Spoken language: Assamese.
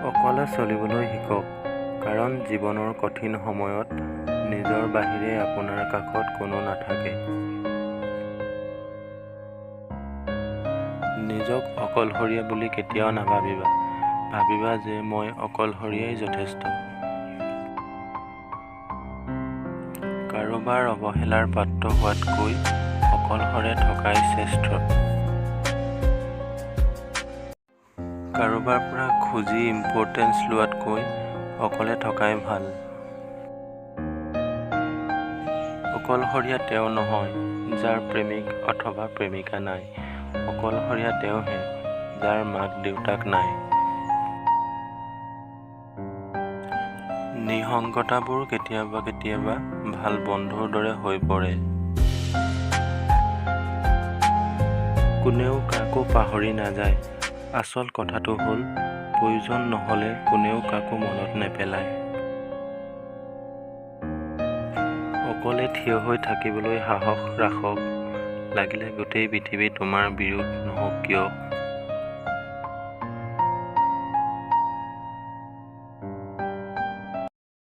অকলে চলিবলৈ শিকক, কাৰণ জীৱনৰ কঠিন সময়ত নিজৰ বাহিৰে আপোনাৰ কাষত কোনো নাথাকে। নিজক অকলশৰীয়া বুলি কেতিয়াও নাভাবিবা, ভাবিবা যে মই অকলশৰীয়াই যথেষ্ট। কাৰোবাৰ অৱহেলাৰ পাত্ৰ হোৱাতকৈ অকলশৰে থকাই শ্ৰেষ্ঠ। কাৰোবাৰ পৰা খুজি ইম্পৰ্টেন্স লোৱাতকৈ অকলে থকাই ভাল। অকলশৰীয়া তেওঁ নহয় যাৰ প্ৰেমিক অথবা প্ৰেমিকা নাই, অকলশৰীয়া তেওঁহে যাৰ মাক-দেউতাক নাই। নিঃসংগতাবোৰ কেতিয়াবা কেতিয়াবা ভাল বন্ধুৰ দৰে হৈ পৰে। কোনেও কাকো পাহৰি নাযায়, আচল কথাটো হ'ল প্ৰয়োজন নহ'লে কোনেও কাকো মনত নেপেলায়। অকলে থিয় হৈ থাকিবলৈ সাহস ৰাখক, লাগিলে গোটেই পৃথিৱী তোমাৰ বিৰুদ্ধ নহওক কিয়।